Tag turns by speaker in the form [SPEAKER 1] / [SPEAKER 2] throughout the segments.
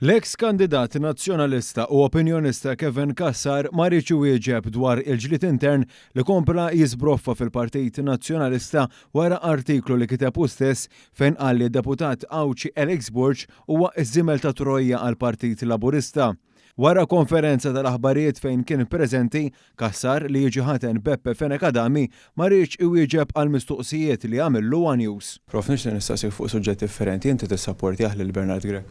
[SPEAKER 1] L-eks kandidat Nazzjonalista u opinjonista Kevin Cassar ma riedx iwieġeb dwar il-ġlied intern li kompla jiżbroffa fil-Partit Nazzjonalista wara artiklu li kiteb hu stess fejn qal li d-deputat Għawdxi Alex Borg huwa ż-żiemel ta' Trojja għall-Partit Laburista. Wara konferenza tal-aħbarijiet fejn kien preżenti, Cassar, li jiġi ħaten Beppe Fenech Adami, ma riedx iwieġeb għall-mistoqsijiet li għamillu one News.
[SPEAKER 2] Prof, nixtieq nistaqsik fuq suġġett differenti, inti tissapportjah lil Bernard Grech?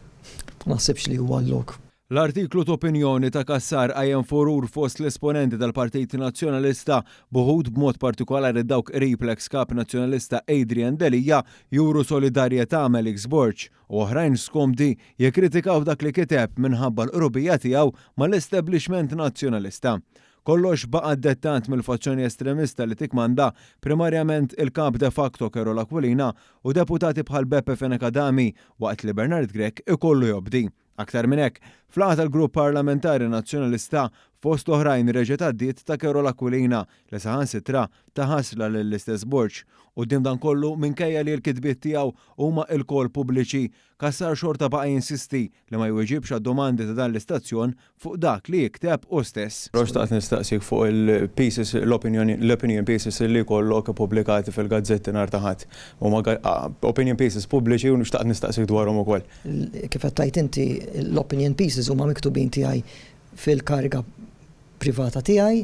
[SPEAKER 3] Ma naħsibx li huwa l-lok.
[SPEAKER 1] L-artiklu t'opinjoni ta' Cassar qajjem furur fost l-esponenti tal-Partit Nazzjonalista, b'uħud b'mod partikolari dawk qrib l-eks Kap Nazzjonalista Adrian Delia juru solidarjetà m'Alex Borg. U oħrajn skomdi jikkritikaw dak li kiteb minħabba l-qrubija tiegħu mal-establishment Nazzjonalista. Kollox baqa' ddettat mill-fazzjoni estremista li tikkmanda primarjament il-Kap de facto Karol Aquilina u deputati bħal Beppe Fenech Adami waqt li Bernard Grech ikollu jobdi. Aktar minn hekk, f'laqgħa tal-Grupp Parlamentari Nazzjonalista, fost oħrajn reġgħet għaddiet ta' Karol Aquilina li saħansitra ta ħasla lill-istess Borg. Quddiem dan kollu, minkejja li l-kitbiet tiegħu huma ilkoll pubbliċi, Cassar xorta baqa' jinsisti li ma jweġibx għad-domandi ta' dan l-istazzjon fuq dak li jikteb hu stess.
[SPEAKER 2] Però xtaqt nistaqsik fuq il-pieces, l-opinion pieces li jkollok ippubblikati fil-gazzetti nhar ta' Ħadd. Huma opinion pieces pubbliċi u xtaqt nistaqsik dwarhom ukoll.
[SPEAKER 3] Kif qed tgħid inti, l-opinion pieces huma miktubin tiegħi fil-kariga privata tiegħi.